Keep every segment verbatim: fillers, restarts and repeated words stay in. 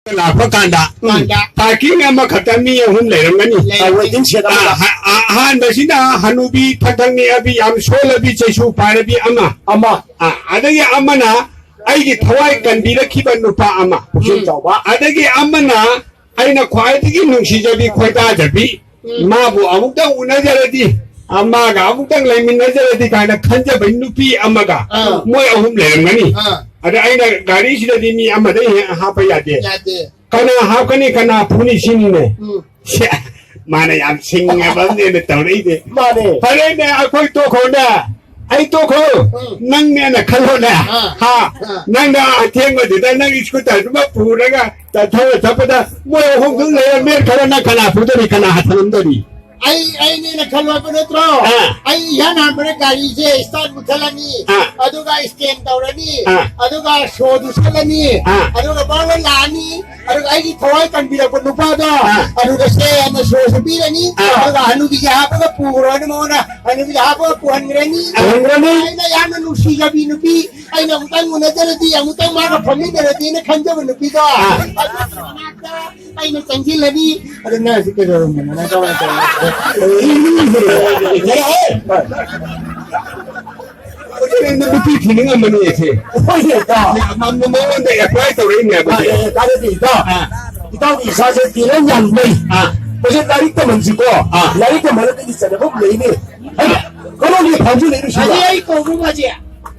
ꯂꯥꯛꯄ ꯀꯥꯟꯗ ꯀꯥꯟꯗ ꯄꯥꯔꯀꯤꯡ ꯑꯃꯈꯛꯇ ꯃꯤ ꯑꯍꯨꯝ ꯂꯩꯔꯝꯒꯅꯤ꯫ ꯂꯩꯔꯝꯒꯅꯤ꯫ ꯋꯦꯇꯤꯡ ꯁꯦꯠ ꯑꯃꯗ꯫ ꯑ, ꯑ, ꯑꯍꯥꯟꯕꯁꯤꯅ ꯍꯅꯨꯕꯤ ꯊꯛ ꯊꯛꯅꯤ ꯑꯕꯤ ꯌꯥꯝ ꯁꯣꯜꯂꯕꯤ ꯆꯩꯁꯨ ꯄꯥꯏꯔꯕꯤ ꯑꯃ꯫ ꯑꯃ꯫ ꯑ, ꯑꯗꯒꯤ ꯑꯃꯅ ꯑꯩꯒꯤ ꯊꯋꯥꯏ ꯀꯟꯕꯤꯔꯛꯈꯤꯕ ꯅꯨꯄꯥ ꯑꯃ꯫ ꯄꯨꯛꯆꯦꯜ ꯆꯥꯎꯕ꯫ ꯑꯗꯒꯤ ꯑꯃꯅ ꯑꯩꯅ ꯈ꯭ꯋꯥꯏꯗꯒꯤ ꯅꯨꯡꯁꯤꯖꯕꯤ ꯈꯣꯏꯗꯥꯖꯕꯤ꯫ ꯎꯝ꯫ ꯃꯥꯕꯨ ꯑꯃꯨꯛꯇꯪ ꯎꯅꯖꯔꯗꯤ, ꯑ, ꯃꯥꯒ ꯑꯃꯨꯛꯇꯪ ꯂꯩꯃꯤꯟꯅꯖꯔꯗꯤ ꯀꯥꯏꯅ ꯈꯟꯖꯕ ꯅꯨꯄꯤ ꯑꯃꯒ ꯑꯥ꯫ ꯃꯣꯏ ꯑꯍꯨꯝ ꯂꯩꯔꯝꯒꯅꯤ꯫ ꯑꯥ꯫ ꯑꯗ ꯑꯩꯅ ꯒꯥꯔꯤꯁꯤꯗꯗꯤ ꯃꯤ ꯑꯃꯗꯩ ꯍꯦꯟꯅ ꯍꯥꯞꯄ ꯌꯥꯗꯦ꯫ ꯌꯥꯗꯦ꯫ ꯀꯅꯥ ꯍꯥꯞꯀꯅꯤ, ꯀꯅꯥ ꯐꯨꯅꯤ ꯁꯤꯅꯤꯅꯦ꯫ ꯎꯝ꯫ ꯁꯦ, ꯃꯥꯅ ꯌꯥꯝ ꯁꯤꯡꯉꯕ ꯑꯃꯅꯦꯅ ꯇꯧꯔꯛꯏꯅꯦ꯫ ꯃꯥꯅꯦ꯫ ꯐꯔꯦꯅꯦ, ꯑꯩꯈꯣꯏ ꯇꯣꯛꯈ꯭ꯔꯣꯅꯦ꯫ ꯑꯩ ꯇꯣꯛꯈ꯭ꯔꯣ꯫ ꯎꯝ꯫ ꯅꯪꯅꯦꯅ ꯈꯜꯂꯣꯅꯦ꯫ ꯑꯥ꯫ ꯍꯥ? ꯑꯥ꯫ ꯅꯪꯅ ꯑꯊꯦꯡꯕꯗꯨꯗ ꯅꯪ ꯏꯁꯀꯨꯇꯔꯗꯨꯃ ꯄꯨꯔꯒ ꯆꯠꯊꯧꯔ ꯆꯠꯄꯗ ꯃꯣꯏ ꯑꯍꯨꯝꯗꯨ ꯂꯩꯔꯝꯃꯦ ꯈꯜꯂꯣ, ꯅꯪ ꯀꯅꯥ ꯐꯨꯗꯣꯔꯤ, ꯀꯅꯥ ꯍꯟꯊꯔꯝꯗꯣꯔꯤ? ꯑꯩ, ꯑꯩꯅꯦꯅ ꯈꯜꯂꯣ ꯍꯥꯏꯕ ꯅꯠꯇ꯭ꯔꯣ? ꯑꯥ꯫ ꯑꯩ ꯏꯍꯥꯟ ꯍꯥꯟꯕꯗ ꯒꯥꯔꯤꯁꯦ start ꯃꯨꯠꯊꯠꯂꯅꯤ, ꯑꯥ꯫ ꯑꯗꯨꯒ stand ꯇꯧꯔꯅꯤ, ꯑꯥ꯫ ꯑꯗꯨꯒ ꯁꯣꯗꯨ ꯁꯠꯂꯅꯤ, ꯑꯥ꯫ ꯑꯗꯨꯒ ꯕꯥꯔ ꯍꯣꯏ ꯂꯥꯛꯑꯅꯤ, ꯑꯗꯨꯒ ꯑꯩꯒꯤ ꯊꯋꯥꯏ ꯀꯟꯕꯤꯔꯛꯄ ꯅꯨꯄꯥꯗꯣ, ꯑꯥ꯫ ꯑꯗꯨꯗ ꯁꯦ ꯍꯥꯏꯅ ꯁꯣꯁꯦ ꯄꯤꯔꯅꯤ, ꯑꯥ꯫ ꯑꯗꯨꯒ ꯍꯅꯨꯕꯤꯁꯦ ꯍꯥꯞꯄꯒ ꯄꯨꯈ꯭ꯔꯣꯅ ꯃꯉꯣꯟꯗ ꯍꯅꯨꯕꯤꯁꯦ ꯍꯥꯞꯄꯒ ꯄꯨꯍꯟꯈ꯭ꯔꯅꯤ꯫ ꯄꯨꯍꯟꯈ꯭ꯔꯅꯤ꯫ ꯑꯩꯅ ꯌꯥꯝꯅ ꯅꯨꯡꯁꯤꯖꯕꯤ ꯅꯨꯄꯤ, ꯑꯩꯅ ꯑꯃꯨꯛꯇꯪ ꯎꯅꯖꯔꯗꯤ, ꯑꯃꯨꯛꯇꯪ ꯃꯥꯒ ꯐꯝꯃꯤꯟꯅꯔꯗꯤꯅ ꯈꯟꯖꯕ ꯅꯨꯄꯤꯗꯣ, ꯑꯥ꯫ ꯑꯗꯨꯒꯤ ꯃꯅꯥꯛꯇ ꯑꯩꯅ ꯆꯪꯁꯤꯜꯂꯅꯤ꯫ ꯑꯗꯨ ꯅꯪ ꯍꯧꯖꯤꯛ ꯀꯩꯗꯧꯔꯝꯕꯅꯣ? ꯅꯪ ꯀꯃꯥꯏꯅ ꯇꯧꯔꯤꯅꯣ? ꯌꯥꯔꯦꯍꯦ! ꯍꯧꯖꯤꯛ ꯅꯨꯄꯤ ꯊꯤꯅꯤꯡꯉꯝꯃꯅꯤ ꯑꯩꯁꯦ꯫ ꯍꯣꯏꯅꯦ, ꯏꯇꯥꯎ꯫ ꯃꯉꯣꯟꯗ apply ꯇꯧꯔꯛꯏꯅꯦꯕ꯫ ꯑ, ꯑꯦ, ꯀꯥꯟꯅꯗꯦ, ꯏꯇꯥꯎ꯫ ꯑꯥ꯫ ꯏꯇꯥꯎꯒꯤ ꯏꯆꯥꯁꯦ talent ꯌꯥꯝ ꯂꯩ꯫ ꯑꯥ꯫ ꯃꯁꯤ ꯂꯥꯏꯔꯤꯛ ꯇꯝꯍꯟꯁꯤꯀꯣ꯫ ꯑꯥ꯫ ꯂꯥꯏꯔꯤꯛ ꯇꯝꯍꯜꯂꯒ ꯏꯖꯠ ꯑꯃ ꯂꯩꯅꯤ꯫ ꯑꯥ꯫ ꯀꯩꯅꯣꯒꯤ ꯐꯥꯎꯁꯨ ꯂꯩꯔꯨꯁꯤ꯫ ꯑꯁꯤ ꯑꯩ ꯀꯧꯕ꯭ꯔꯣ ꯃꯥꯁꯦ?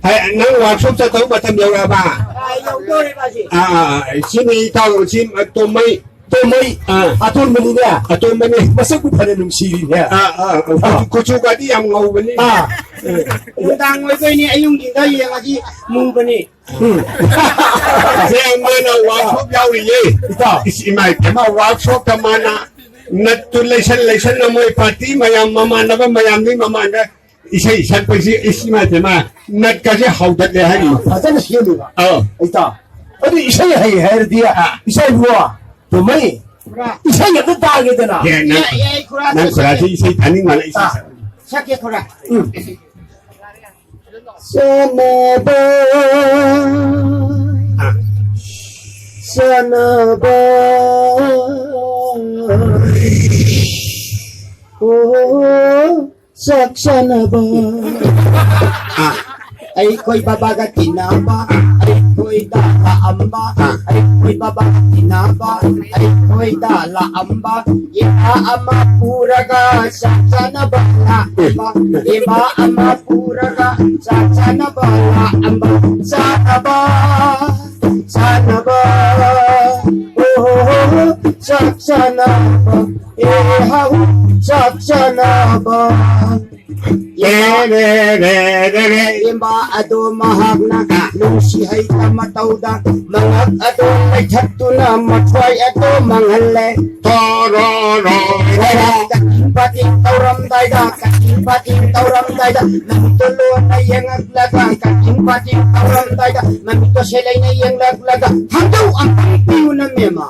ꯍꯥꯏ, ꯅꯪ workshop ꯆꯠꯇꯧ ꯃꯇꯝ ꯌꯧꯔꯛꯑꯕ? ꯑꯥ, ꯌꯧꯗꯧꯔꯦ ꯃꯥꯁꯦ꯫ ꯑꯥ, ꯑꯥ, ꯑꯥ, ꯁꯤꯅꯤ ꯏꯇꯥꯎ, ꯁꯤ ꯇꯣꯝꯃꯩ꯫ ꯇꯣꯝꯃꯩ꯫ ꯑꯥ꯫ ꯑꯇꯣꯝꯕꯅꯤꯅꯦ꯫ ꯑꯇꯣꯝꯕꯅꯤ꯫ ꯃꯁꯛꯄꯨ ꯐꯅ ꯅꯨꯡꯁꯤꯔꯤꯅꯦ꯫ ꯑꯥ, ꯑꯥ, ꯑꯥ꯫ ꯀꯨꯆꯨ, ꯀꯨꯆꯨꯒꯗꯤ ꯌꯥꯝ ꯉꯧꯕꯅꯤ꯫ ꯑꯥ꯫ ꯅꯨꯡꯗꯥꯡ ꯑꯣꯏꯗꯣꯏꯅꯤ, ꯑꯌꯨꯛ ꯌꯦꯡꯉꯗꯤ ꯃꯨꯕꯅꯤ꯫ ꯎꯝ꯫ ꯁꯦ, ꯃꯥꯅ workshop ꯌꯥꯎꯔꯤꯌꯦ꯫ ꯏꯇꯥꯎ꯫ ꯏꯁ, ꯏꯃꯥ ꯏꯕꯦꯝꯃ, workshopꯇ ꯃꯥꯅ ꯅꯠꯇꯨ ꯂꯩꯁꯟ ꯂꯩꯁꯟꯅ ꯃꯣꯏ party ꯃꯌꯥꯝ ꯃꯃꯥꯟꯅꯕ ꯃꯌꯥꯝꯗꯨꯒꯤ ꯃꯃꯥꯡꯗ ꯏꯁꯩ ꯁꯛꯄꯁꯤ, ꯏꯁ, ꯏꯃꯥ ꯏꯕꯦꯝꯃ, ꯅꯠꯀꯁꯦ ꯍꯧꯗꯠꯂꯦ ꯍꯥꯏꯔꯤ꯫ ꯐꯖꯅ ꯁꯦꯝꯃꯤꯕ꯫ ꯑꯧ꯫ ꯏꯇꯥꯎ꯫ ꯑꯗꯨ ꯏꯁꯩ ꯍꯩ ꯍꯥꯏꯔꯗꯤ, ꯑꯥ꯫ ꯏꯁꯩꯕꯨ, ꯇꯣꯝꯃꯩ, ꯈꯨꯔꯥ꯫ ꯏꯁꯩ ꯑꯝꯇ ꯇꯥꯒꯦꯗꯅ꯫ ꯑꯦ, ꯅꯪ, ꯌꯥꯏ, ꯌꯥꯏ, ꯈꯨꯔꯥ, ꯅꯪ ꯁꯛꯁꯦ꯫ ꯈꯨꯔꯥꯁꯤ ꯏꯁꯩ ꯇꯥꯅꯤꯡ ꯃꯥꯜꯂꯦ, ꯏꯁꯩ ꯑꯥ꯫ ꯁꯛ-, ꯁꯛꯀꯦ, ꯈꯨꯔꯥ꯫ ꯎꯝ꯫ ꯆꯥꯟꯅꯕ ꯑꯥ꯫ ꯆꯥꯅꯕ꯫ ꯑꯣ, ꯆꯥꯛ ꯆꯥꯅꯕ꯫ ꯑꯥ꯫ ꯑꯩꯈꯣꯏ ꯕꯕꯥꯒ ꯇꯤꯟꯅꯕ, ꯑꯩꯈꯣꯏꯗ ꯂꯥꯛꯑꯝꯕ, ꯑꯥ꯫ ꯑꯩꯈꯣꯏ ꯕꯕꯥꯒ ꯇꯤꯟꯅꯕ, ꯑꯩꯈꯣꯏꯗ ꯂꯥꯛꯑꯝꯕ, ꯏꯃꯥ ꯑꯃ ꯄꯨꯔꯒ ꯆꯥꯛ ꯆꯥꯅꯕ ꯂꯥꯛꯑꯝꯕ, ꯏꯃꯥ ꯑꯃ ꯄꯨꯔꯒ ꯆꯥꯛ ꯆꯥꯅꯕ ꯂꯥꯛꯑꯝꯕ, ꯆꯥꯅꯕ꯫ ꯆꯥꯅꯕ, ꯑꯣ ꯍꯣ ꯍꯣ ꯍꯣ, ꯆꯥꯛ ꯆꯥꯅꯕ, ꯑꯦ ꯍꯥꯎ, ꯆꯥꯛ ꯆꯥꯅꯕ꯫ ꯔꯦ, ꯔꯦ, ꯔꯦ, ꯔꯦ, ꯔꯦ꯫ ꯏꯃꯥ ꯑꯗꯣ ꯃꯍꯥꯛꯅ ꯅꯨꯡꯁꯤ ꯍꯩꯇ ꯃꯇꯧꯗ ꯃꯉꯛ ꯑꯗꯣ ꯂꯩꯊꯠꯇꯨꯅ ꯃꯊ꯭ꯋꯥꯏ ꯑꯗꯣ ꯃꯥꯡꯍꯜꯂꯦ꯫ ꯇꯣꯔꯣꯔꯣ꯫ ꯀꯛꯆꯤꯡ ꯐꯥꯇꯤꯡ ꯇꯧꯔꯝꯗꯥꯏꯗ, ꯀꯛꯆꯤꯡ ꯐꯥꯇꯤꯡ ꯇꯧꯔꯝꯗꯥꯏꯗ, ꯅꯨꯃꯤꯠꯇꯣ ꯂꯣꯟꯅ ꯌꯦꯡꯉꯛꯂꯒ, ꯀꯛꯆꯤꯡ ꯐꯥꯇꯤꯡ ꯇꯧꯔꯝꯗꯥꯏꯗ, ꯅꯨꯃꯤꯠꯇꯣ ꯁꯦꯂꯩꯅ ꯌꯦꯡꯂꯛꯂꯒ, ꯊꯥꯡꯖꯧ ꯑꯝꯇꯪ ꯄꯤꯌꯨꯅ ꯃꯦꯝꯃ꯫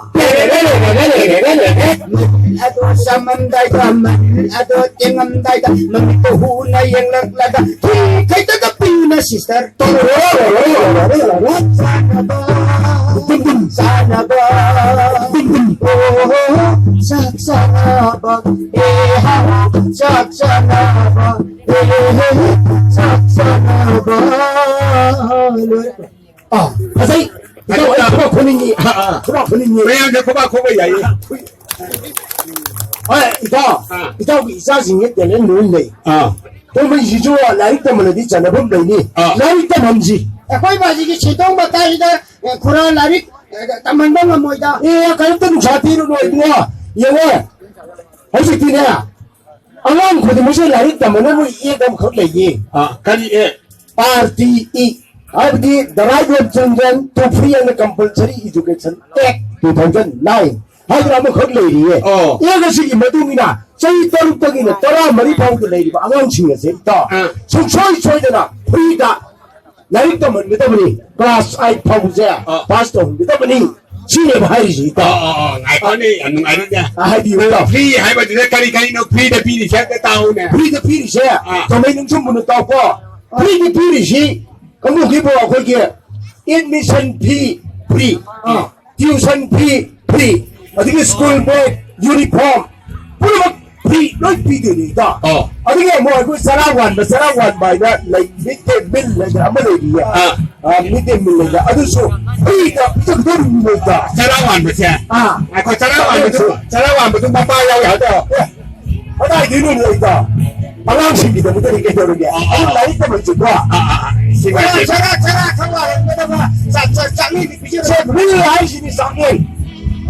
ꯃꯅꯤꯜ ꯑꯗꯣ ꯆꯥꯃꯝꯗꯥꯏꯗ, ꯃꯅꯤꯜ ꯑꯗꯣ ꯇꯦꯡꯉꯝꯗꯥꯏꯗ, ꯃꯃꯤꯠꯇꯣ ꯍꯨꯅ ꯌꯦꯡꯂꯛꯂꯒ, ꯊꯨꯝ ꯈꯤꯇꯒ ꯄꯤꯌꯨꯅ ꯁꯤꯁꯇꯔ꯫ ꯆꯥꯅꯕ, ꯆꯥꯅꯕ, ꯑꯣ, ꯆꯥꯛ ꯆꯥꯅꯕ, ꯑꯦ, ꯍꯥ, ꯆꯥꯛ ꯆꯥꯅꯕ, ꯑꯦ, ꯆꯥꯛ ꯆꯥꯅꯕ꯫ ꯂꯣꯏꯔꯦ꯫ ꯑꯥ, ꯐꯖꯩ꯫ ꯏꯇꯥꯎ, ꯑꯩ ꯈꯨꯕꯥꯛ ꯈꯨꯅꯤꯡꯉꯤ꯫ ꯑꯥ, ꯑꯥ꯫ ꯈꯨꯕꯥꯛ ꯈꯨꯅꯤꯡꯉꯤ꯫ ꯃꯌꯥꯝꯁꯦ ꯈꯨꯕꯥꯛ ꯈꯨꯕ ꯌꯥꯏꯌꯦ꯫ ꯍꯣꯏ, ꯏꯇꯥꯎ꯫ ꯑꯥ꯫ ꯏꯇꯥꯎꯒꯤ ꯏꯆꯥꯁꯤꯡꯁꯦ talent ꯂꯣꯏ ꯂꯩ꯫ ꯑꯥ꯫ ꯇꯣꯝꯕꯩꯁꯤꯁꯨ ꯂꯥꯏꯔꯤꯛ ꯇꯝꯍꯜꯂꯗꯤ ꯆꯥꯟꯅꯐꯝ ꯂꯩꯅꯤ꯫ ꯑꯥ꯫ ꯂꯥꯏꯔꯤꯛ ꯇꯝꯍꯟꯁꯤ꯫ ꯑꯩꯈꯣꯏ ꯃꯥꯁꯤꯒꯤ ꯁꯦꯟꯗꯣꯡ ꯃꯇꯥꯡꯁꯤꯗ, ꯑꯦ, ꯈꯨꯔꯥ ꯂꯥꯏꯔꯤꯛ, ꯑꯦ, ꯇꯝꯍꯟꯕ ꯉꯝꯃꯣꯏꯗ꯫ ꯑꯦ, ꯀꯔꯤꯝꯇ ꯅꯨꯡꯁꯥ ꯄꯤꯔꯨꯅꯨ ꯏꯕꯨꯡꯉꯣ꯫ ꯌꯦꯡꯉꯣ꯫ ꯍꯧꯖꯤꯛꯇꯤꯅꯦ, ꯑꯉꯥꯡ ꯈꯨꯗꯤꯡꯃꯛꯁꯦ ꯂꯥꯏꯔꯤꯛ ꯇꯝꯍꯟꯅꯕ act ꯑꯃꯈꯛ ꯂꯩꯌꯦ꯫ ꯑꯥ, ꯀꯔꯤ act? R T E꯫ ꯍꯥꯏꯕꯗꯤ The Right of Children to Free and Compulsory Education Act two thousand nine ꯍꯥꯏꯗꯅ ꯑꯃꯈꯛ ꯂꯩꯔꯤꯌꯦ꯫ ꯑꯣ꯫ Act ꯑꯁꯤꯒꯤ ꯃꯇꯨꯡ ꯏꯟꯅ ꯆꯍꯤ ꯇꯔꯨꯛꯇꯒꯤꯅ ꯇꯔꯥꯃꯔꯤ ꯐꯥꯎꯗ ꯂꯩꯔꯤꯕ ꯑꯉꯥꯡꯁꯤꯡ ꯑꯁꯦ ꯏꯇꯥꯎ, ꯑꯥ꯫ ꯁꯨꯡꯁꯣꯏ ꯁꯣꯏꯗꯅ free ꯗ ꯂꯥꯏꯔꯤꯛ ꯇꯝꯍꯟꯒꯗꯕꯅꯤ, class eight ꯐꯥꯎꯕꯁꯦ ꯑꯥ꯫ Pass ꯇꯧꯍꯟꯒꯗꯕꯅꯤ, ꯁꯤꯅꯦꯕ ꯍꯥꯏꯔꯤꯁꯤ, ꯏꯇꯥꯎ꯫ ꯑꯥ, ꯑꯥ, ꯑꯥ, ꯉꯥꯏꯈꯣꯅꯦ, ꯌꯥꯝ ꯅꯨꯡꯉꯥꯏꯔꯤꯅꯦ꯫ ꯑꯥ, ꯍꯥꯏꯕꯤꯌꯨ, ꯅꯪ ꯏꯇꯥꯎ꯫ Free ꯍꯥꯏꯕꯗꯨꯗ ꯀꯔꯤ ꯀꯔꯤꯅꯣ free ꯗ ꯄꯤꯔꯤꯁꯦ ꯑꯝꯇ ꯇꯥꯛꯎꯅꯦ꯫ Free ꯗ ꯄꯤꯔꯤꯁꯦ, ꯑꯥ꯫ ꯇꯣꯝꯕꯩ ꯅꯨꯡꯁꯨꯝꯕꯅ ꯇꯥꯎꯀꯣ꯫ Free ꯗ ꯄꯤꯔꯤꯁꯤ ꯀꯥꯡꯕꯨꯒꯤꯕꯨ ꯑꯩꯈꯣꯏꯒꯤ admission fee free꯫ ꯑꯥ꯫ tuition fee free, ꯑꯗꯒꯤ school bag, uniform, ꯄꯨꯝꯅꯃꯛ free ꯂꯣꯏ ꯄꯤꯗꯣꯏꯅꯤ ꯏꯇꯥꯎ꯫ ꯑꯣ꯫ ꯑꯗꯒꯤ ꯑꯃꯨꯛ ꯑꯩꯈꯣꯏ ꯆꯔꯥ ꯋꯥꯟꯕ, ꯆꯔꯥ ꯋꯥꯟꯕ ꯍꯥꯏꯅ ꯂꯩ, mid day meal ꯍꯥꯏꯗꯅ ꯑꯃ ꯂꯩꯔꯤꯌꯦ꯫ ꯑꯥ꯫ ꯑꯥ, mid day meal ꯍꯥꯏꯅ ꯑꯗꯨꯁꯨ free ꯗ ꯄꯤꯖꯒꯗꯧꯔꯤꯕꯅꯤ ꯏꯇꯥꯎ꯫ ꯆꯔꯥ ꯋꯥꯟꯕꯁꯦ? ꯑꯥ꯫ ꯉꯥꯏꯈꯣ, ꯆꯔꯥ ꯋꯥꯟꯕꯁꯨ, ꯆꯔꯥ ꯋꯥꯟꯕꯗꯨ ꯃꯄꯥ ꯌꯥꯎꯏ ꯍꯥꯏꯗꯣ? ꯑꯦ, ꯀꯗꯥꯏꯗꯩꯅꯣ ꯏꯇꯥꯎ? ꯑꯉꯥꯡꯁꯤꯡꯒꯤꯗꯃꯛꯇꯗꯤ ꯀꯩꯗꯧꯔꯒꯦ? ꯑꯗꯨꯝ ꯂꯥꯏꯔꯤꯛ ꯇꯝꯍꯟꯁꯤꯀꯣ꯫ ꯑꯥ, ꯑꯥ, ꯑꯥ, ꯁꯤ ꯆꯔꯥ, ꯉꯥꯏꯁꯦ꯫ ꯆꯔꯥ, ꯆꯔꯥ ꯈꯔ ꯋꯥꯟꯒꯗꯕ, ꯆꯥ-, ꯆꯥ-, ꯆꯥꯛꯂꯦꯟꯗꯤ ꯄꯤꯖꯕ꯫ ꯁꯦ, meal ꯍꯥꯏꯁꯤꯗꯤ ꯆꯥꯛꯂꯦꯟ꯫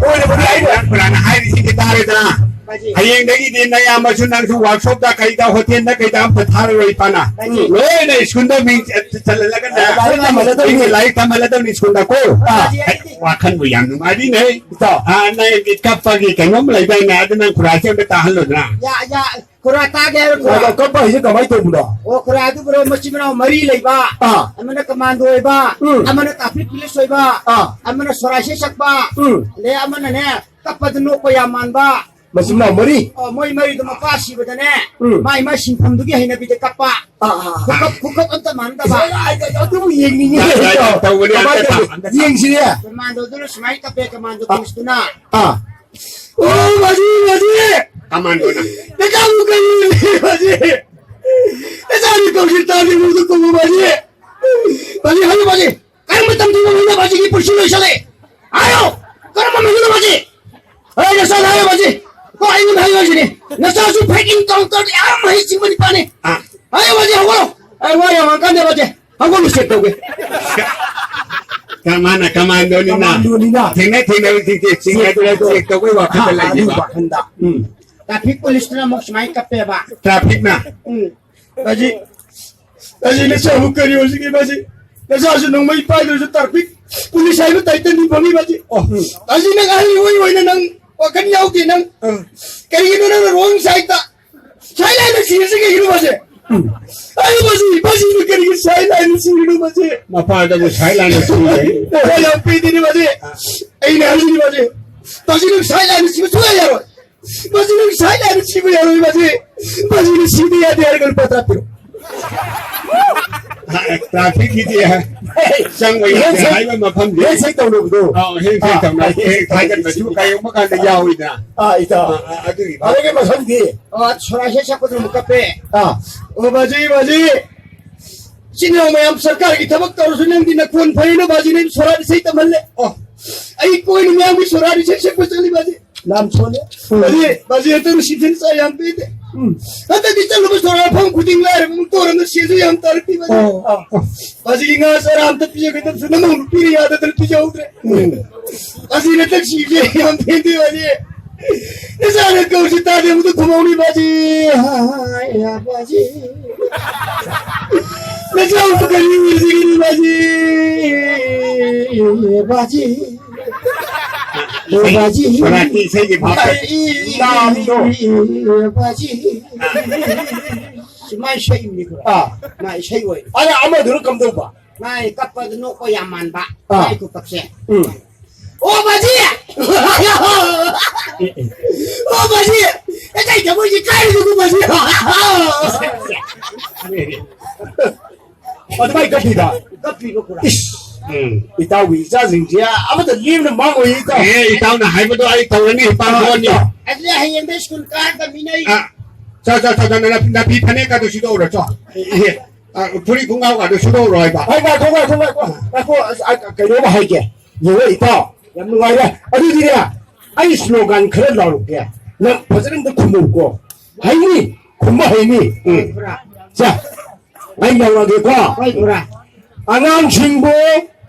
ꯑꯣꯏꯔꯕꯗꯤ ꯑꯩꯅ ꯄꯨꯔꯥꯅ ꯍꯥꯏꯔꯤꯁꯤꯗꯤ ꯇꯥꯔꯦꯗꯅ꯫ ꯍꯌꯦꯡꯗꯒꯤꯗꯤ ꯅꯌꯥꯝꯕꯁꯨ ꯅꯪꯁꯨ workshop ꯇ ꯀꯩꯗ hotel ꯗ ꯀꯩꯗ ꯑꯝꯇ ꯊꯥꯔꯔꯣꯏ ꯏꯄꯥꯅ꯫ ꯂꯣꯏꯅ school ꯗ ꯃꯤꯡ ꯆ-, ꯆ-, ꯆꯜꯍꯜꯂꯒꯅꯦ꯫ ꯂꯥꯏꯔꯤꯛ ꯇꯝꯍꯜꯂꯗꯧꯅꯤ꯫ ꯂꯥꯏꯔꯤꯛ ꯇꯝꯍꯜꯂꯗꯧꯅꯤ school ꯗ ꯀꯣ꯫ ꯑꯥ꯫ ꯑꯩ ꯋꯥꯈꯜꯕꯨ ꯌꯥꯝ ꯅꯨꯡꯉꯥꯏꯔꯤꯅꯦ꯫ ꯏꯇꯥꯎ꯫ ꯑꯥ, ꯅꯪ ꯃꯤꯠ ꯀꯞꯄꯒꯤ ꯀꯩꯅꯣꯝ ꯂꯩꯗꯥꯏꯅꯦ? ꯑꯗꯨ ꯅꯪ ꯈꯨꯔꯥꯁꯦ ꯑꯝꯇ ꯇꯥꯍꯜꯂꯣꯗꯅ꯫ ꯌꯥ, ꯌꯥ, ꯈꯨꯔꯥ ꯇꯥꯒꯦ ꯍꯥꯏꯔꯣ, ꯈꯨꯔꯥ? ꯉꯥꯏꯈꯣ, ꯀꯞꯄ ꯍꯥꯏꯁꯦ ꯀꯃꯥꯏꯅ ꯇꯧꯕꯅꯣ? ꯑꯣ, ꯈꯨꯔꯥ ꯑꯗꯨꯕꯨꯔꯣ, ꯃꯆꯤꯟ ꯃꯅꯥꯎ ꯃꯔꯤ ꯂꯩꯕ꯫ ꯑꯥ꯫ ꯑꯃꯅ commando ꯑꯣꯏꯕ, ꯎꯝ꯫ ꯑꯃꯅ traffic police ꯑꯣꯏꯕ, ꯑꯥ꯫ ꯑꯃꯅ ꯁꯣꯔꯥꯏꯁꯦ ꯁꯛꯄ, ꯎꯝ꯫ ꯑꯗꯩ ꯑꯃꯅꯅꯦ, ꯀꯞꯄꯗ ꯅꯣꯛꯄ ꯌꯥꯝ ꯃꯥꯟꯕ꯫ ꯃꯆꯤꯟ ꯃꯅꯥꯎ ꯃꯔꯤ? ꯑꯣ, ꯃꯣꯏ ꯃꯔꯤꯗꯣ ꯃꯄꯥ ꯁꯤꯕꯗꯅꯦ, ꯎꯝ꯫ ꯃꯥꯏ ꯃꯥꯏ ꯁꯤꯟꯐꯝꯗꯨꯒꯤ ꯍꯩꯅꯕꯤꯗ ꯀꯞꯄ꯫ ꯑꯥ, ꯑꯥ, ꯑꯥ꯫ ꯈꯨꯀꯞ, ꯈꯨꯀꯞ ꯑꯝꯇ ꯃꯥꯟꯅꯗꯕ꯫ ꯑꯁ, ꯑꯗꯨꯕꯨ ꯌꯦꯡꯅꯤꯡꯉꯦ꯫ ꯌꯥ, ꯌꯥ, ꯌꯥ, ꯇꯧꯕꯅꯦ, ꯀꯃꯥꯏꯅ ꯑꯝꯇ ꯇꯧꯕꯅꯣ? ꯊꯥ-, ꯑꯝꯇ ꯊꯥ-, ꯌꯦꯡꯁꯤꯅꯦ꯫ Commando ꯗꯨꯅ ꯁꯨꯃꯥꯏꯅ ꯀꯞꯄꯦ, commando ꯑꯥ꯫ Police ꯇꯨꯅ꯫ ꯑꯥ꯫ ꯑꯣ, ꯃꯁꯤ, ꯃꯁꯤ! ꯀꯃꯥꯟꯗꯣꯅ꯫ ꯅꯆꯥꯕꯨ ꯀꯔꯤ ꯃꯁꯤ? ꯅꯆꯥꯅꯤ ꯀꯧꯁꯤ ꯇꯥꯗꯤ ꯃꯨꯗꯨ ꯀꯧꯕ ꯃꯁꯤ꯫ ꯃꯁꯤ, ꯍꯜꯂꯨ ꯃꯁꯤ꯫ ꯀꯔꯝꯕ ꯇꯝꯗꯣꯏꯅꯣ ꯃꯁꯤꯒꯤ ꯄꯨꯟꯁꯤ ꯂꯣꯏꯁꯜꯂꯦ? ꯍꯥꯏꯌꯣ! ꯀꯔꯝꯕ ꯃꯤꯅꯣ ꯃꯁꯤ? ꯑꯩ ꯅꯆꯥꯗ ꯍꯥꯏꯌꯣ ꯃꯁꯤ꯫ ꯀꯣ ꯑꯩꯉꯣꯟꯗ ꯍꯥꯏꯌꯣ ꯍꯥꯏꯁꯤꯅꯤ꯫ ꯅꯆꯥꯁꯨ ꯐꯦꯛ ꯏꯟꯀꯥꯎꯟꯇꯔꯗ ꯌꯥꯝ ꯃꯍꯩ ꯆꯤꯡꯕ ꯅꯤꯄꯥꯅꯤ꯫ ꯑꯥ꯫ ꯍꯥꯏꯌꯣ ꯃꯁꯤ, ꯍꯧꯒꯠꯂꯣ꯫ ꯑꯩ ꯋꯥ ꯌꯥꯝ ꯉꯥꯡꯀꯥꯟꯗ ꯃꯁꯤ꯫ ꯍꯧꯒꯠꯂꯨ, ꯆꯦꯛ ꯇꯧꯒꯦ꯫ ꯀ-, ꯃꯥꯅ ꯀꯃꯥꯟꯗꯣꯅꯤꯅ꯫ ꯀꯃꯥꯟꯗꯣꯅꯤꯅ꯫ ꯊꯦꯡꯅ ꯊꯦꯡꯅ ꯆꯦꯛ, ꯆꯦꯛ, ꯆꯦꯛ, ꯆꯦꯛ ꯇꯧꯕꯩ ꯋꯥꯈꯜꯗ ꯑꯥ, ꯑꯗꯨꯒꯤ ꯂꯩꯔꯤꯕ꯫ ꯋꯥꯈꯜꯗ꯫ ꯎꯝ꯫ Traffic police ꯇꯨꯅ ꯑꯃꯨꯛ ꯁꯨꯃꯥꯏꯅ ꯀꯞꯄꯦꯕ꯫ Traffic ꯅ? ꯎꯝ꯫ ꯃꯁꯤ, ꯃꯁꯤ ꯅꯆꯥꯕꯨ ꯀꯔꯤ ꯑꯣꯏꯁꯤꯒꯦ ꯃꯁꯤ? ꯅꯆꯥꯁꯨ ꯅꯣꯡꯃꯩ ꯄꯥꯏꯗ꯭ꯔꯁꯨ traffic police ꯍꯥꯏꯕ title ꯗꯤ ꯐꯪꯉꯤ ꯃꯁꯤ꯫ ꯑꯣ꯫ ꯃꯁꯤ ꯅꯪ ꯑꯍꯜ ꯑꯣꯏ ꯑꯣꯏꯅ ꯅꯪ ꯋꯥꯈꯜ ꯌꯥꯎꯗꯦ ꯅꯪ꯫ ꯎꯝ꯫ ꯀꯔꯤꯒꯤꯅꯣ ꯅꯪꯅ wrong side ꯇ? Silent ꯁꯤꯔꯤꯁꯤ ꯀꯩꯒꯤꯅꯣ ꯃꯥꯁꯦ? ꯑꯩ ꯃꯁꯤ, ꯃꯁꯤꯅ ꯀꯔꯤꯒꯤ silent ꯁꯤꯔꯤꯅꯣ ꯃꯥꯁꯦ? ꯃꯄꯥꯗꯕꯨ silent ꯁꯤꯔꯦ꯫ ꯑꯩ ꯌꯥꯝ ꯄꯤꯗꯤꯅꯤ ꯃꯥꯁꯦ꯫ ꯑꯩꯅ ꯍꯥꯏꯁꯤꯅꯤ ꯃꯥꯁꯦ꯫ ꯃꯁꯤ ꯅꯪ silent ꯁꯤꯕ ꯁꯨꯡꯌꯥ ꯌꯥꯔꯣꯏ꯫ ꯃꯁꯤ ꯅꯪ silent ꯁꯤꯕ ꯌꯥꯔꯣꯏ ꯃꯥꯁꯦ꯫ ꯃꯁꯤꯅ ꯁꯤꯕ ꯌꯥꯗꯦ ꯍꯥꯏꯔꯒ ꯂꯨꯄꯥ ꯇꯔꯥ ꯄꯤꯔꯣ꯫ ꯇ꯭ꯔꯥꯐꯤꯛꯀꯤꯗꯤ ꯆꯪꯕ ꯌꯥꯗꯦ ꯍꯦꯟꯁꯦꯛ, ꯍꯥꯏꯕ ꯃꯐꯝꯗꯤ꯫ ꯍꯦꯟꯁꯦꯛ ꯇꯧꯅꯕꯗꯣ꯫ ꯑꯧ, ꯍꯦꯟꯁꯦꯛ ꯑꯥ, ꯇꯧꯅꯕ, ꯑꯥ, ꯍꯦꯛ ꯊꯥꯒꯠꯄꯁꯨ ꯀꯩꯒꯨꯝꯕ ꯀꯥꯟꯗ ꯌꯥꯎꯏꯗꯅ꯫ ꯑꯥ, ꯏꯇꯥꯎ꯫ ꯑꯥ, ꯑꯥ, ꯑꯗꯨꯒꯤ ꯑꯗꯨꯒꯤ ꯃꯐꯝꯗꯤ꯫ ꯑꯣ, ꯁꯣꯔꯥꯁꯦ ꯁꯛꯄꯗꯨ ꯑꯃꯨꯛ ꯀꯞꯄꯦ꯫ ꯑꯥ꯫ ꯑꯣ, ꯕꯥꯖꯤ, ꯕꯥꯖꯤ꯫ ꯏꯆꯤꯟ ꯏꯅꯥꯎ ꯃꯌꯥꯝ ꯁꯔꯀꯥꯔꯒꯤ ꯊꯕꯛ ꯇꯧꯔꯁꯨ ꯅꯪꯗꯤ ꯅꯈꯣꯟ ꯐꯩꯅ ꯕꯥꯖꯤ, ꯅꯪ ꯁꯣꯔꯥꯠ ꯏꯁꯩ ꯇꯝꯍꯜꯂꯦ꯫ ꯑꯣ꯫ ꯑꯩ ꯀꯣꯏꯅ ꯃꯌꯥꯝꯒꯤ ꯁꯣꯔꯥꯠ ꯏꯁꯩ ꯁꯛꯄ ꯆꯠꯂꯤ ꯕꯥꯖꯤ꯫ ꯂꯥꯝ ꯁꯣꯜꯂꯦ꯫ ꯕꯥꯖꯤ, ꯕꯥꯖꯤ, ꯍꯟꯗꯛ ꯁꯤꯖꯟ ꯆꯥ ꯌꯥꯝ ꯄꯤꯗꯦ꯫ ꯎꯝ꯫ ꯍꯟꯗꯛꯇꯤ ꯆꯠꯂꯨꯕ ꯁꯣꯔꯥꯠ ꯃꯐꯝ ꯈꯨꯗꯤꯡ ꯂꯥꯏꯔꯕ ꯑꯃꯨꯛ ꯇꯧꯔꯝꯅ ꯁꯦꯜꯁꯨ ꯌꯥꯝ ꯇꯥꯔꯛꯇꯦ ꯕꯥꯖꯤ꯫ ꯑꯣ, ꯑꯣ, ꯑꯣ꯫ ꯕꯥꯖꯤꯒꯤ ꯉꯥ ꯆꯔꯥ ꯑꯝꯇ ꯄꯤꯖꯒꯗꯕꯁꯨ ꯅꯃꯧ ꯅꯨꯄꯤꯅ ꯌꯥꯗꯗꯅ ꯄꯤꯖꯍꯧꯗ꯭ꯔꯦ꯫ ꯎꯝ꯫ ꯕꯥꯖꯤ, ꯍꯟꯗꯛ ꯁꯤꯕꯁꯦ ꯌꯥꯝ ꯄꯦꯟꯗꯦ ꯕꯥꯖꯤ꯫ ꯅꯆꯥꯅ ꯀꯧꯔꯁꯨ ꯇꯥꯗꯦ, ꯑꯃꯨꯛꯇ ꯈꯨꯝꯍꯧꯅꯤ ꯕꯥꯖꯤ꯫ ꯍꯥꯏ, ꯍꯥꯏ, ꯕꯥꯖꯤ꯫ ꯅꯆꯥꯕꯨ ꯀꯔꯤ ꯎꯔꯁꯤꯒꯦꯅꯦ ꯕꯥꯖꯤ? ꯕꯥꯖꯤ꯫ ꯑꯣ, ꯕꯥꯖꯤ꯫ ꯁꯣꯔꯥꯠꯀꯤ ꯏꯁꯩꯒꯤ ꯚꯥꯕꯇ꯫ ꯑꯩ, ꯂꯥꯝꯗꯣ꯫ ꯕꯥꯖꯤ꯫ ꯁꯨꯃꯥꯏꯅ ꯁꯛꯏꯕꯅꯤ ꯈꯔ꯫ ꯑꯥ꯫ ꯃꯥ ꯏꯁꯩ ꯑꯣꯏ꯫ ꯑꯗ ꯑꯃꯗꯨꯅ ꯀꯝꯗꯧꯕ? ꯃꯥꯏ ꯀꯞꯄꯗ ꯅꯣꯛꯄ ꯌꯥꯝ ꯃꯥꯟꯕ꯫ ꯑꯥ꯫ ꯃꯥꯏ ꯈꯨꯀꯞꯁꯦ꯫ ꯎꯝ꯫ ꯑꯣ, ꯕꯥꯖꯤ! ꯑꯣ, ꯕꯥꯖꯤ! ꯑꯩ ꯀꯩ ꯊꯃꯣꯏꯁꯤ ꯀꯥꯏꯔꯤꯗꯨꯕꯨ, ꯕꯥꯖꯤ? ꯑꯗꯨꯃꯥꯏ ꯀꯞꯄꯤꯕ? ꯀꯞꯄꯤꯕ ꯄꯨꯔꯥ꯫ ꯏꯁ! ꯎꯝ꯫ ꯏꯇꯥꯎꯒꯤ ꯏꯆꯥꯁꯤꯡꯁꯦ ꯑꯃꯠꯇ ꯂꯦꯝꯅ ꯃꯥꯡꯉꯣꯏ, ꯏꯇꯥꯎ꯫ ꯑꯦ, ꯏꯇꯥꯎꯅ ꯍꯥꯏꯕꯗꯣ ꯑꯩ ꯇꯧꯔꯅꯤ, ꯏꯄꯥ ꯊꯣꯛꯑꯅꯤ꯫ ꯑꯗꯨꯗꯤ ꯍꯌꯦꯡꯗꯩ ꯁ꯭ꯀꯨꯜ ꯀꯥꯔꯗꯕꯅꯤꯅ ꯑꯩ ꯑ, ꯆꯣ, ꯆꯣ, ꯆꯣ, ꯆꯣ, ꯅꯥꯄꯤ, ꯅꯥꯄꯤ ꯐꯅꯦꯛꯀꯗꯣ ꯁꯨꯗꯣꯛꯎꯔꯣ, ꯆꯣ꯫ ꯑꯦ, ꯑ, ꯐꯨꯔꯤꯠ ꯈꯣꯡꯒ꯭ꯔꯥꯎꯒꯗꯣ ꯁꯨꯗꯣꯛꯎꯔꯣ ꯍꯥꯏꯕ꯫ ꯍꯣꯏ, ꯉꯥꯏꯈꯣ, ꯉꯥꯏꯈꯣ, ꯉꯥꯏꯈꯣ, ꯉꯥꯏꯈꯣ, ꯑꯁ, ꯑ, ꯀꯩꯅꯣꯝ ꯍꯥꯏꯒꯦ꯫ ꯌꯦꯡꯉꯣ, ꯏꯇꯥꯎ, ꯌꯥꯝ ꯅꯨꯡꯉꯥꯏꯔꯦ꯫ ꯑꯗꯨꯗꯤꯅꯦ, ꯑꯩ ꯁ꯭ꯂꯣꯒꯥꯟ ꯈꯔ ꯂꯥꯎꯔꯛꯀꯦ꯫ ꯅꯪ ꯐꯖꯅ ꯑꯝꯇ ꯈꯨꯝꯃꯨꯀꯣ꯫ ꯍꯩꯅꯤ, ꯈꯨꯝꯕ ꯍꯩꯅꯤ꯫ ꯎꯝ꯫ ꯁꯦ, ꯑꯩ ꯂꯥꯎꯔꯛꯑꯒꯦꯀꯣ꯫ ꯍꯣꯏ, ꯄꯨꯔꯥ꯫ ꯑꯉꯥꯡꯁꯤꯡꯕꯨ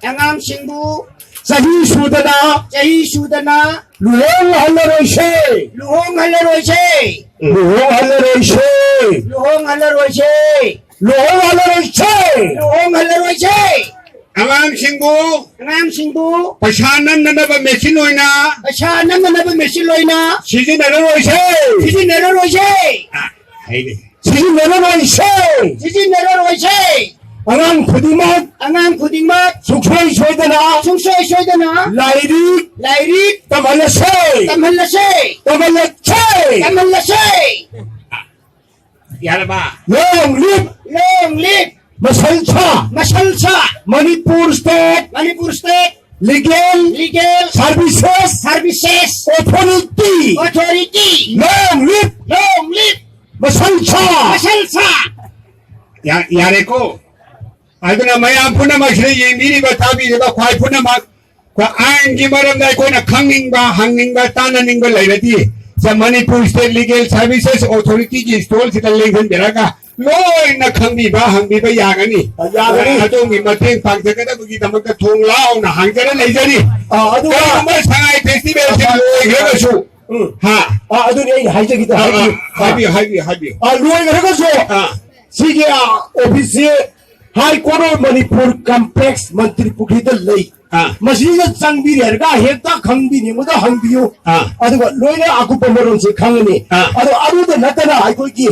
ꯑꯉꯥꯡꯁꯤꯡꯕꯨ ꯆꯍꯤ ꯁꯨꯗꯅ ꯆꯍꯤ ꯁꯨꯗꯅ ꯂꯨꯍꯣꯡꯍꯜꯂꯔꯣꯏꯁꯦ꯫ ꯂꯨꯍꯣꯡꯍꯜꯂꯔꯣꯏꯁꯦ꯫ ꯂꯨꯍꯣꯡꯍꯜꯂꯔꯣꯏꯁꯦ꯫ ꯂꯨꯍꯣꯡꯍꯜꯂꯔꯣꯏꯁꯦ꯫ ꯂꯨꯍꯣꯡꯍꯜꯂꯔꯣꯏꯁꯦ꯫ ꯂꯨꯍꯣꯡꯍꯜꯂꯔꯣꯏꯁꯦ꯫ ꯑꯉꯥꯡꯁꯤꯡꯕꯨ ꯑꯉꯥꯡꯁꯤꯡꯕꯨ ꯄꯩꯁꯥ ꯅꯝꯅꯅꯕ ꯃꯦꯆꯤꯟ ꯑꯣꯏꯅ ꯄꯩꯁꯥ ꯅꯝꯅꯅꯕ ꯃꯦꯆꯤꯟ ꯑꯣꯏꯅ ꯁꯤꯖꯤꯟꯅꯔꯔꯣꯏꯁꯦ꯫ ꯁꯤꯖꯤꯟꯅꯔꯔꯣꯏꯁꯦ꯫ ꯑ, ꯍꯩꯔꯦ꯫ ꯁꯤꯖꯤꯟꯅꯔꯔꯣꯏꯁꯦ꯫ ꯁꯤꯖꯤꯟꯅꯔꯔꯣꯏꯁꯦ꯫ ꯑꯉꯥꯡ ꯈꯨꯗꯤꯡꯃꯛ ꯑꯉꯥꯡ ꯈꯨꯗꯤꯡꯃꯛ ꯁꯨꯡꯁꯣꯏ ꯁꯣꯏꯗꯅ ꯁꯨꯡꯁꯣꯏ ꯁꯣꯏꯗꯅ ꯂꯥꯏꯔꯤꯛ ꯂꯥꯏꯔꯤꯛ ꯇꯝꯍꯜꯂꯁꯦ꯫ ꯇꯝꯍꯜꯂꯁꯦ꯫ ꯇꯝꯍꯜꯂꯁꯦ꯫ ꯇꯝꯍꯜꯂꯁꯦ꯫ ꯌꯥꯔꯕ? Long live! Long live! Muscle ꯁꯥ ꯃꯁꯜ ꯁꯥ Manipur State Manipur State Legal Legal Services Services Authority Authority Long live Long live muscle ꯁꯥ ꯃꯁꯜ ꯁꯥ ꯌꯥ- ꯌꯥꯔꯦꯀꯣ꯫ ꯑꯗꯨꯅ ꯃꯌꯥꯝ ꯄꯨꯝꯅꯃꯛꯁꯤꯗ ꯌꯦꯡꯕꯤꯔꯤꯕ ꯇꯥꯕꯤꯔꯤꯕ ꯈ꯭ꯋꯥꯏ ꯄꯨꯝꯅꯃꯛ ꯑꯩꯈꯣꯏ ꯑꯥꯏꯟꯒꯤ ꯃꯔꯝꯗ ꯑꯩꯈꯣꯏꯅ ꯈꯪꯅꯤꯡꯕ, ꯍꯪꯅꯤꯡꯕ, ꯇꯥꯟꯅꯅꯤꯡꯕ ꯂꯩꯔꯗꯤ ꯁꯦ ꯃꯅꯤꯄꯨꯔ ꯁ꯭ꯇꯦꯠ ꯂꯤꯒꯦꯜ ꯁꯥꯔꯚꯤꯁꯦꯁ ꯑꯣꯊꯣꯔꯤꯇꯤꯒꯤ ꯁ꯭ꯇꯣꯜꯁꯤꯗ ꯂꯦꯡꯁꯤꯟꯕꯤꯔꯒ ꯂꯣꯏꯅ ꯈꯪꯕꯤꯕ, ꯍꯪꯕꯤꯕ ꯌꯥꯒꯅꯤ꯫ ꯌꯥꯒꯅꯤ꯫ ꯑꯗꯣꯝꯒꯤ ꯃꯇꯦꯡ ꯄꯥꯡꯖꯒꯗꯕꯒꯤꯗꯃꯛꯇ ꯊꯣꯡ ꯂꯥꯎꯅ ꯍꯥꯡꯖꯔ ꯂꯩꯖꯔꯤ꯫ ꯑꯥ, ꯑꯗꯨꯒ ꯀꯔꯤꯒꯨꯝꯕ ꯁꯉꯥꯏ ꯐꯦꯁꯇꯤꯚꯦꯜꯁꯤ ꯑꯥ, ꯂꯣꯏꯈ꯭ꯔꯒꯁꯨ, ꯎꯝ꯫ ꯍꯥ? ꯑꯥ, ꯑꯗꯨꯅꯤ ꯑꯩꯅ ꯍꯥꯏꯖꯒꯦ ꯑꯥ, ꯇꯧꯕ꯫ ꯑꯥ, ꯍꯥꯏꯕꯤꯌꯨ, ꯍꯥꯏꯕꯤꯌꯨ, ꯍꯥꯏꯕꯤꯌꯨ꯫ ꯑꯥ, ꯂꯣꯏꯈ꯭ꯔꯒꯁꯨ ꯑꯥ꯫ ꯁꯤꯒꯤ, ꯑꯥ, ꯑꯣꯐꯤꯁꯁꯤ High Court of Manipur Complex ꯃꯟꯇ꯭ꯔꯤ ꯄꯨꯈ꯭ꯔꯤꯗ ꯂꯩ꯫ ꯑꯥ꯫ ꯃꯁꯤꯗ ꯆꯪꯕꯤꯔꯦ ꯍꯥꯏꯔꯒ ꯍꯦꯛꯇ ꯈꯪꯕꯤꯅꯤꯡꯕꯗ ꯍꯪꯕꯤꯌꯨ꯫ ꯑꯥ꯫ ꯑꯗꯨꯒ ꯂꯣꯏꯅ ꯑꯀꯨꯞꯄ ꯃꯔꯣꯜꯁꯦ ꯈꯪꯒꯅꯤ꯫ ꯑꯥ꯫ ꯑꯗꯣ ꯑꯗꯨꯗ ꯅꯠꯇꯅ ꯑꯩꯈꯣꯏꯒꯤ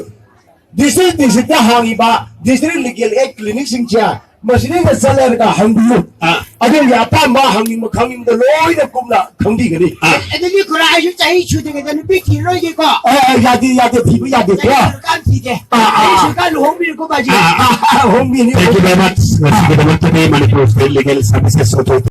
district district ꯇ ꯍꯥꯡꯉꯤꯕ district legal aid clinic ꯁꯤꯡꯁꯦ ꯃꯁꯤꯗꯩꯗ ꯆꯠꯂꯒ ꯍꯪꯕꯤꯌꯨ꯫ ꯑꯥ꯫ ꯑꯗꯣꯝꯒꯤ ꯑꯄꯥꯝꯕ ꯍꯪꯅꯤꯡꯕ ꯈꯪꯅꯤꯡꯕꯗ ꯂꯣꯏꯅ ꯀꯨꯞꯅ ꯈꯪꯕꯤꯒꯅꯤ꯫ ꯑꯥ꯫ ꯑꯗꯨꯗꯤ ꯈꯨꯔꯥ ꯑꯩꯁꯨ ꯆꯍꯤ ꯁꯨꯗ꯭ꯔꯤꯉꯩꯗ ꯅꯨꯄꯤ ꯊꯤꯔꯣꯏꯒꯦꯀꯣ꯫ ꯑꯥ, ꯑꯥ, ꯌꯥꯗꯦ, ꯌꯥꯗꯦ, ꯊꯤꯕ ꯌꯥꯗꯦꯀꯣ꯫ ꯆꯍꯤ ꯁꯨꯔꯀꯥꯟ ꯊꯤꯒꯦ꯫ ꯑꯥ, ꯑꯥ, ꯆꯍꯤ ꯑꯥ꯫ ꯁꯨꯔꯀꯥꯟ ꯂꯨꯍꯣꯡꯕꯤꯔꯣꯀꯣ ꯕꯥꯖꯤ꯫ ꯑꯥ, ꯑꯥ, ꯑꯥ, ꯍꯣꯡꯕꯤꯅꯤ꯫ Thank you very much. ꯉꯁꯤꯒꯤꯗꯃꯛꯇꯗꯤ Manipur state legal services authority